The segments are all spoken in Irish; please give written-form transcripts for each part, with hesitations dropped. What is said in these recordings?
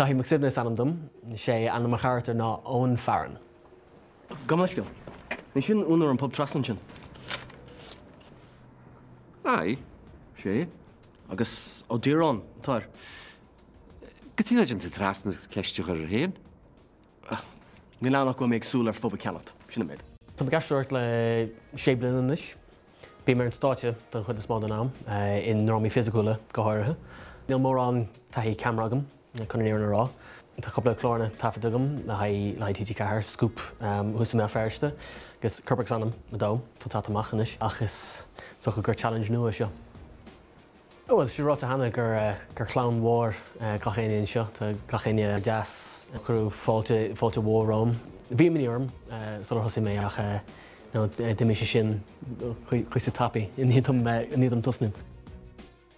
Daithí Mac Suibhne is ainm dom. Is é ainm mo charachtair ná Eoghan Farren. Gabh mo leithscéal. Ní sin úinéir an pub trasna ansin. Aye, sé. Agus Ó Direáin atá air. Cad chuige nach dtéann tú trasna agus ceist a chur air féin? Níl ann ach go bhfuil mé ag súil ar phub a cheannacht. Sin an méid. Tá mé ag aisteoireacht le sé bliana anois. Bím ar an stáitse don chuid is mó den am, i ndrámaí fisiciúla go háirithe. Níl mórán taithí ceamara agam, chun an fhírinne a rá. Tá cúpla cláranna taifeadta agam le haghaidh le haghaidh TG4, Scúp thuas i mBéal Feirste agus Corp agus Anam 2, atá tagtha amach anois, ach is dócha gur challenge nua é seo. Bhuel, tá sé ráite cheana gur gur chlann mhór gach éinne anseo. Tá gach éinne deas. Cuireadh fáilte, fáilte mhór romham. Bhí imní orm sular thosaigh mé ach you know d'imigh sé sin cuíosach tapaidh i ndiaidh dom, i ndiaidh dom tosnú.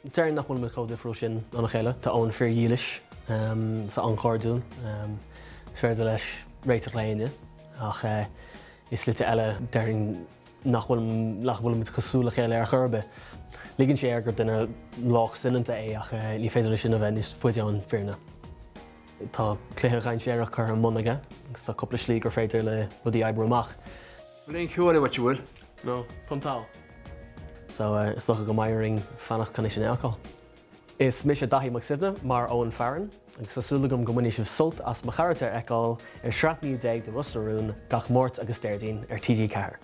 Déarfainn nach bhfuilimid chomh difriúil sin óna chéile. Tá Eoghan fíordhílis is an-chairdiúil. Is féidir leis réiteach le éinne ach i slite eile déarfainn nach bhfuil, nach bhfuilimid cosúil le chéile ar chor ar bith. Ligeann sé air gur duine lách soineanta é ach ní féidir leis sin a bheith níos faide ón bhfírinne. Tá cluiche dainséarach curtha i mbun aige agus tá cúpla slí gur féidir le rudaí oibriú amach. Bhfuil aon cheo eile uait, an bhfuil? No, táim togha. So is dócha go mbeidh orainn fanacht chun é sin a fheiceáil. Is mise Daithí Mac Suibhne mar Eoghan Farren agus tá súil agam go mbainfidh sibh sult as mo charachtar a fheiceáil ar shraith 19 de Ros na Rún gach Máirt agus Déardaoin ar TG4.